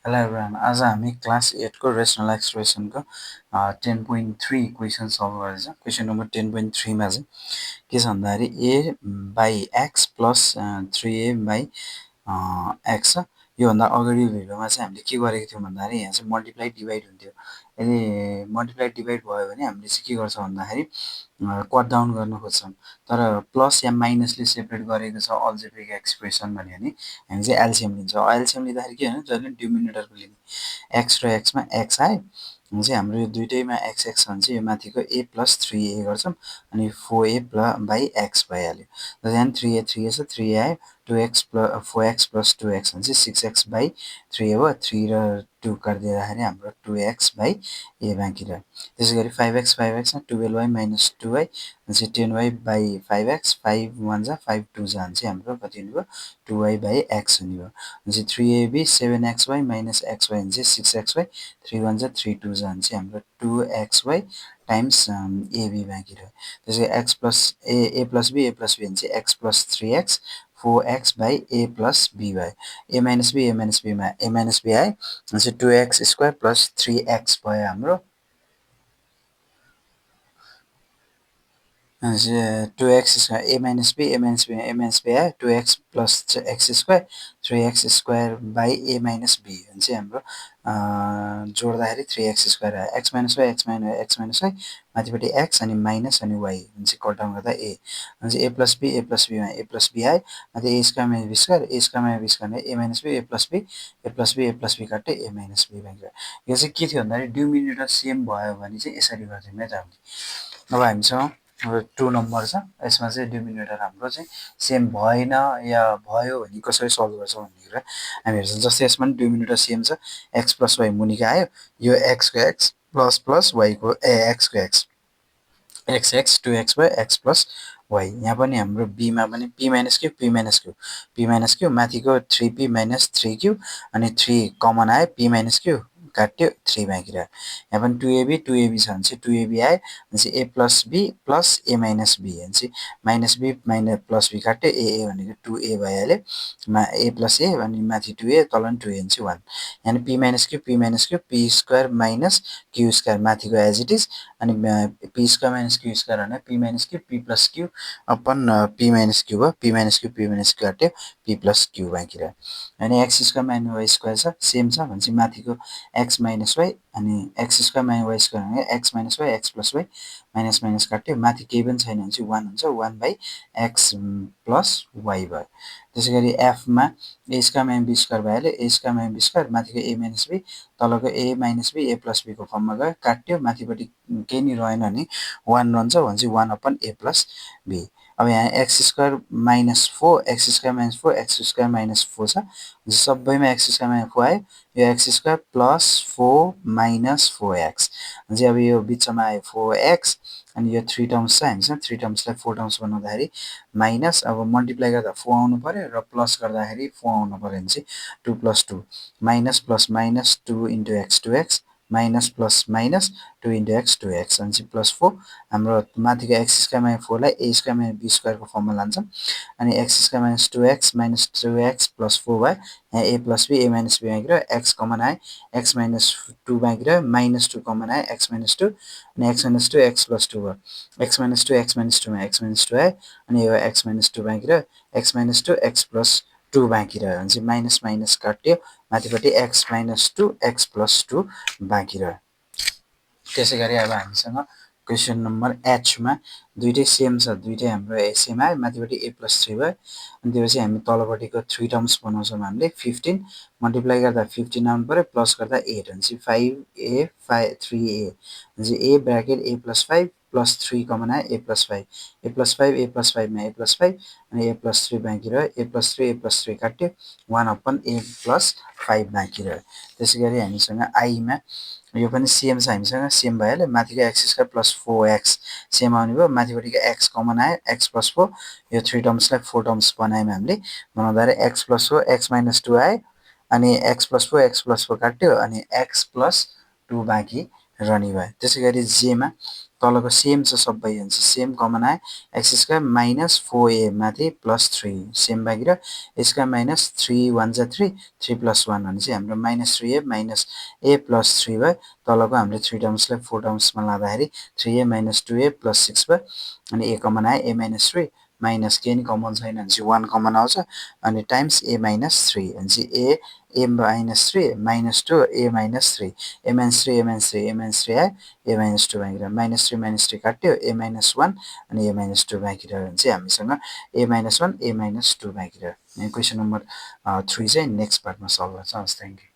Hello everyone, आज हामी class 8 को रेसनल एक्सप्रेसनको 10.3 क्वेसन सल्भ गर्दैछ। क्वेसन नम्बर 10.3 मा चाहिँ के छ भन्दाखेरि a by x plus 3a by x छ। योभन्दा अगाडि भिडियोमा चाहिँ हामीले के गरेको थियौँ भन्दाखेरि यहाँ चाहिँ मल्टिप्लाई डिभाइड हुन्थ्यो। यदि मल्टिप्लाई डिभाइड भयो भने हामीले चाहिँ के गर्छौँ भन्दाखेरि कट डाउन गर्न खोज्छौँ। तर प्लस या माइनसले सेपरेट गरेको छ अल्जेब्रिक एक्सप्रेसन भन्यो भने हामी चाहिँ एलसिएम लिन्छौँ। एलसिएम लिँदाखेरि के होइन, जहिले डिनोमिनेटरको लिने एक्स र एक्समा एक्स आयो भने चाहिँ हाम्रो यो दुइटैमा एक्स एक्स भने चाहिँ यो माथिको a प्लस 3a गर्छौँ अनि 4a बाई एक्स भइहाल्यो। त्यहाँदेखि 3a छ 3a आयो 2x plus 4x plus 2x भने चाहिँ 6x बाई 3a भयो। 3 र 2 काटिदिँदाखेरि हाम्रो 2x बाई a बाँकी रह्यो। त्यसै गरी 5x मा 12y माइनस 2y भनेपछि 10y बाई 5x 5 1 जा 5 2 जा भने चाहिँ हाम्रो कति हुने भयो 2y बाई x हुने भयो। भनेपछि 3ab 7xy माइनस xy भने चाहिँ 6xy 3 1 जा 3 2 जा भने चाहिँ हाम्रो 2xy टाइम्स ab बाँकी रह्यो। त्यसै गरी x plus a plus b भने चाहिँ x plus 3x 4x by a plus b भयो। a माइनस b मा a माइनस b आयो भनेपछि 2x स्क्वायर प्लस 3x भयो हाम्रो। 2x square a minus b आयो 2x plus x square 3x square by a minus b भने चाहिँ हाम्रो जोड्दाखेरि 3x स्क्वायर आयो। x माइनस y माथिपट्टि x अनि माइनस अनि y भने चाहिँ कट डाउन गर्दा a भने चाहिँ a प्लस b मा a प्लस b आयो माथि a square minus b square a minus b a plus b काट्यो a माइनस b बाँकी रह्यो। यो चाहिँ के थियो भन्दाखेरि डिनोमिनेटर सेम भयो भने चाहिँ यसरी गर्थ्यौँ है त हामीले। अब हामीसँग 2 नम्बर छ, यसमा चाहिँ डिनोमिनेटर हाम्रो चाहिँ सेम भएन या भयो भने कसरी सल्भ गर्छौँ भन्ने कुरा हामी हेर्छौँ। जस्तै यसमा पनि डिनोमिनेटर सेम छ, x प्लस वाइ मुनिको आयो, यो x को x प्लस प्लस y को x को x एक्स एक्स 2x भयो x प्लस y। यहाँ पनि हाम्रो b मा पनि p माइनस q माथिको 3p माइनस 3q अनि 3 कमन आयो p माइनस q काट्यो 3 बाँकी रह्यो। यहाँ पनि 2ab छ भने चाहिँ 2ab आयो भनेपछि a plus b plus a minus b भनेपछि minus b minus plus b काट्यो a भनेको 2a भइहाल्यो a प्लस a अनि माथि 2a तल पनि 2a भने चाहिँ 1। यहाँ p minus q p square minus q square माथिको एज इट इज अनि p square minus q square भने p minus q p plus q upon p minus q भयो। p माइनस q काट्यो p प्लस q बाँकी रह्यो। अनि x square minus y square छ same छ भनेपछि माथिको x माइनस y अनि x square minus y square भने x minus y x plus y minus minus काट्यो माथि केही पनि छैन भने चाहिँ 1 हुन्छ 1 बाई x प्लस y भयो। त्यसै गरी एफमा ए स्क्वायर माइनस बी स्क्वायर भइहाल्यो ए स्क्वायर माइनस बी स्क्वायर माथिको ए माइनस बी तलको ए माइनस बी ए प्लस बीको फर्ममा गयो काट्यो माथिपट्टि केही नि रहेन भने 1 रहन्छ भने चाहिँ 1 अपन ए प्लस बी। अब यहाँ X square minus 4 X square minus 4 छ सबैमा एक्स स्क्वायर माइनस 4 आयो यो x square plus 4 minus 4x चाहिँ अब यो बिचमा आयो 4x अनि यो 3 टर्म्स छ हामीसँग 3 टर्म्सलाई 4 टर्म्स बनाउँदाखेरि माइनस अब मल्टिप्लाई गर्दा 4 आउनु पर्यो र प्लस गर्दाखेरि 4 आउनु पर्यो भने चाहिँ 2 plus 2 minus plus minus 2 into x 2x minus plus minus 2 into x 2x अनि चाहिँ प्लस 4 हाम्रो माथिको एक्स स्क्वायर माइनस 4 लाई ए स्क्वायर माइनस बी स्क्वायरको फर्ममा लान्छौँ अनि x square minus 2x plus 4 भयो। यहाँ a plus b a minus b बाँकी रह्यो एक्स कमन आयो एक्स माइनस 2 बाँकी रह्यो माइनस 2 कमन आयो एक्स माइनस 2 अनि एक्स माइनस 2 एक्स प्लस 2 भयो। एक्स माइनस 2 मा एक्स माइनस 2 आयो अनि यो एक्स माइनस 2 बाँकी रह्यो एक्स माइनस 2 एक्स प्लस 2 बाँकी रह्यो भने चाहिँ माइनस माइनस काट्यो माथिपट्टि एक्स माइनस 2 एक्स प्लस 2 बाँकी रह्यो। त्यसै गरी अब हामीसँग क्वेसन नम्बर एचमा दुइटै सेम छ दुइटै हाम्रो सेम आयो माथिपट्टि ए प्लस 3 भयो अनि त्यसपछि हामी तलपट्टिको 3 टर्म्स बनाउँछौँ हामीले 15 मल्टिप्लाई गर्दा 15 आउनु पऱ्यो प्लस गर्दा 8 भनेपछि 5a 3a भनेपछि a bracket a plus 5 plus 3 common आयो a प्लस 5 मा a प्लस 5 अनि a प्लस 3 बाँकी रह्यो a प्लस 3 काट्यो 1 अपन a प्लस 5 बाँकी रह्यो। त्यसै गरी हामीसँग आईमा यो पनि सेम छ हामीसँग सेम भइहाल्यो माथिको x square plus 4x same आउने भयो माथिपट्टिको एक्स कमन आयो एक्स प्लस 4 यो 3 टर्म्सलाई 4 टर्म्स बनायौँ हामीले बनाउँदाखेरि एक्स प्लस 4 एक्स माइनस 2 आयो अनि एक्स प्लस 4 काट्यो अनि एक्स प्लस 2 बाँकी रहने भयो। त्यसै गरी जेमा तलको सेम छ सबै हुन्छ सेम कमन आयो एक्स स्क्वायर माइनस 4a माथि प्लस 3 सेम बाँकी र यसका माइनस 3 1 जा 3 3 प्लस 1 भनेपछि हाम्रो minus 3a minus a plus 3 भयो। तलको हामीले 3 टर्म्सलाई 4 टर्म्समा लाँदाखेरि 3a माइनस 2a प्लस 6 भयो। अनि a कमन आयो a माइनस 3 माइनस केही नि कमन छैन भनेपछि 1 कमन आउँछ अनि टाइम्स a माइनस 3 भनेपछि a minus 3 minus 2 a minus 3 a minus 3 a minus 3 a minus 3 आयो a माइनस 2 बाँकी रह्यो माइनस 3 काट्यो a माइनस 1 अनि a माइनस 2 बाँकी रह्यो भने चाहिँ हामीसँग a माइनस 1 a माइनस 2 बाँकी रह्यो। क्वेसन नम्बर 3 चाहिँ नेक्स्ट पार्टमा सल्भ गर्छ। हस् थ्याङ्क यू।